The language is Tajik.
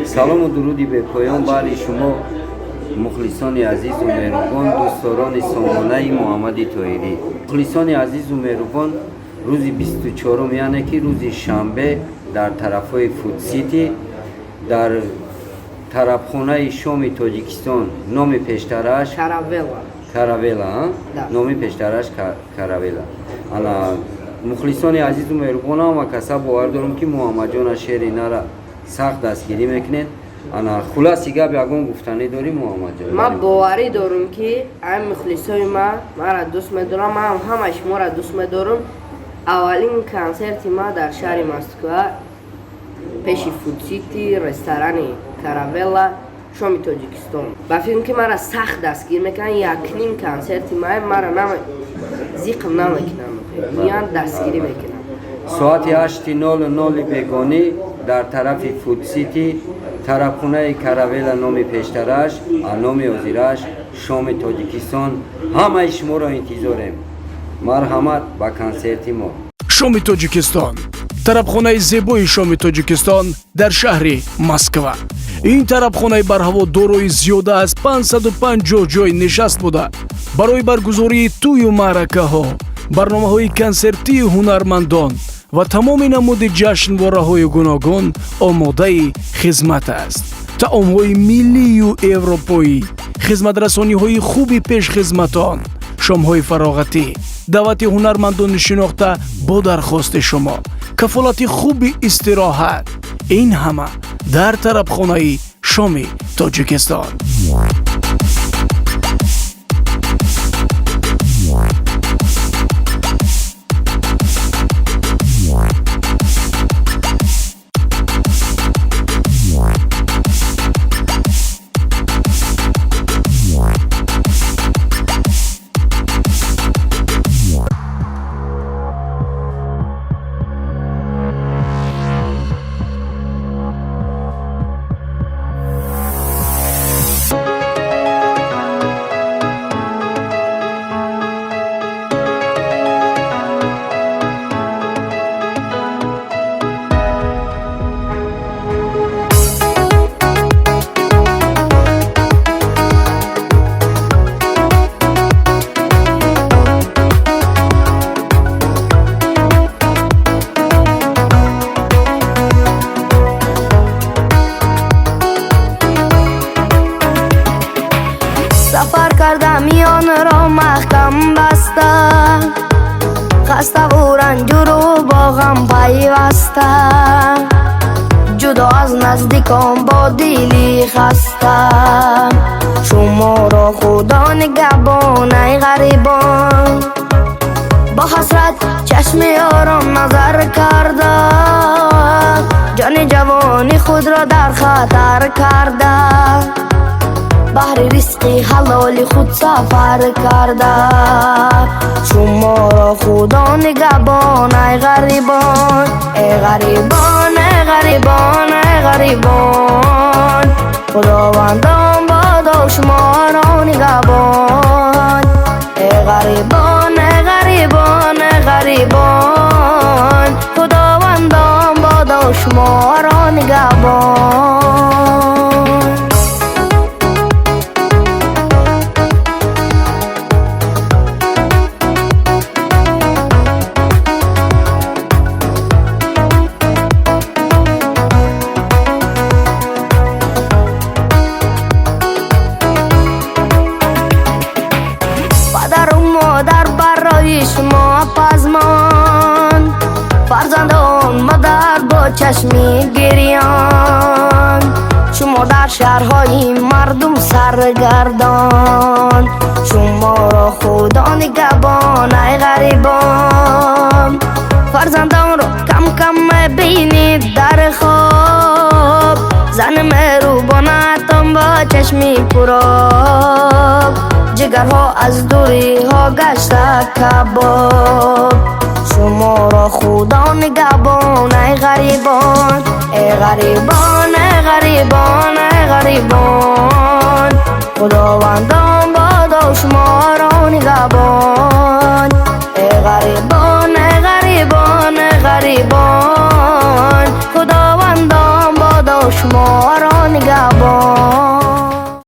Салому дуруди бепоён баҳри шумо, мухлисони азизу меҳрубон, дӯстдорони сомонаи Муҳаммади Тоҳирӣ. Мухлисони азизу меҳрубон, рӯзи 24, яъне ки рӯзи шанбе, дар тарафҳои Фудсити, дар тарабхонаи Шоми Тоҷикистон, номи пештараш Каравелла. Каравелла, номи пештараш Каравелла. Ана, мухлисони азизу меҳрубон, ҳама каса бовар дорам, ки Муҳаммадҷона шери нара сахт дастгирӣ мекунед. Ана, хулоси гап, ягон гуфтанӣ дорӣ, Муҳаммадҷон? Ман боварӣ дорам, ки ай мухлисои ма маро дӯст медорам, ман ҳамаи шуморо дӯст медорам. Аввалин консерти ма дар шаҳри Москва, пеши Фудсити, ресторани Каравелла, Шоми Тоҷикистон. Ба филм ки маро сахт дастгир мекунанд, якним консерти ма маро зиқм намекунанд, меян дастгирӣ мекунанд. Соати 8:00 бегонӣ дар тарафи Фудсити, тарабхонаи Каравела, номи пештараш, а номи ҳозираш Шоми Тоҷикистон, ҳамаи шуморо интизорем. Марҳамат ба консерти мо. Шоми Тоҷикистон, тарабхонаи зебои Шоми Тоҷикистон дар шаҳри Москва. Ин тарабхонаи барҳаво дорои зиёда аз 550 ҷойи нишаст буда, барои баргузории тӯю маъракаҳо, барномаҳои консертии ҳунармандон ва тамоми намуди ҷашнвораҳои гуногун омодаи хизмат аст. Таомҳои миллию европоӣ, хизматрасониҳои хуби пешхизматон, шомҳои фароғатӣ, даъвати ҳунармандони шинохта бо дархости шумо, кафолати хуби истироҳат — ин ҳама дар тарабхонаи Шоми Тоҷикистон. Сафар карда миёнро маҳкам баста, хаставу ранҷуру бо ғам пайваста, ҷудо аз наздикон, бо дили хаста. Шуморо Худо нигаҳбон, ай ғарибон. Бо ҳасрат чашми ёрон назар карда, ҷони ҷавони худро дар хатар карда, баҳри ризқи ҳалоли худ сафар карда. Шуморо Худо нигаҳбон, ай ғарибон, эй ғарибон, эй ғарибон, эй ғарибон. Худовандон бодо шуморо нигаҳбон. Эй ғарибон, эй ғарибон, эй ғарибон, Худовандон бодо шуморо нигаҳбон. Падару модар барои шумо пазмон, фарзандон модар бо чашми гирён. Шумо дар шаҳрҳои мардум саргардон. Шуморо Худо нигаҳбон, ай ғарибон. Фарзандонро кам кам мебинид дар хоб, зани меҳрубонатон бо чашми пуроб, ҷигарҳо аз дуриҳо гашта кабоб. Шуморо Худо нигаҳбон, ай ғарибон, эй ғарибон, эй ғарибон, эй ғарибон. Худовандон бодо шуморо нигаҳбон. Эй ғарибон, эй ғарибон, эй ғарибон, Худовандон бодо шуморо. Худо нигаҳбон.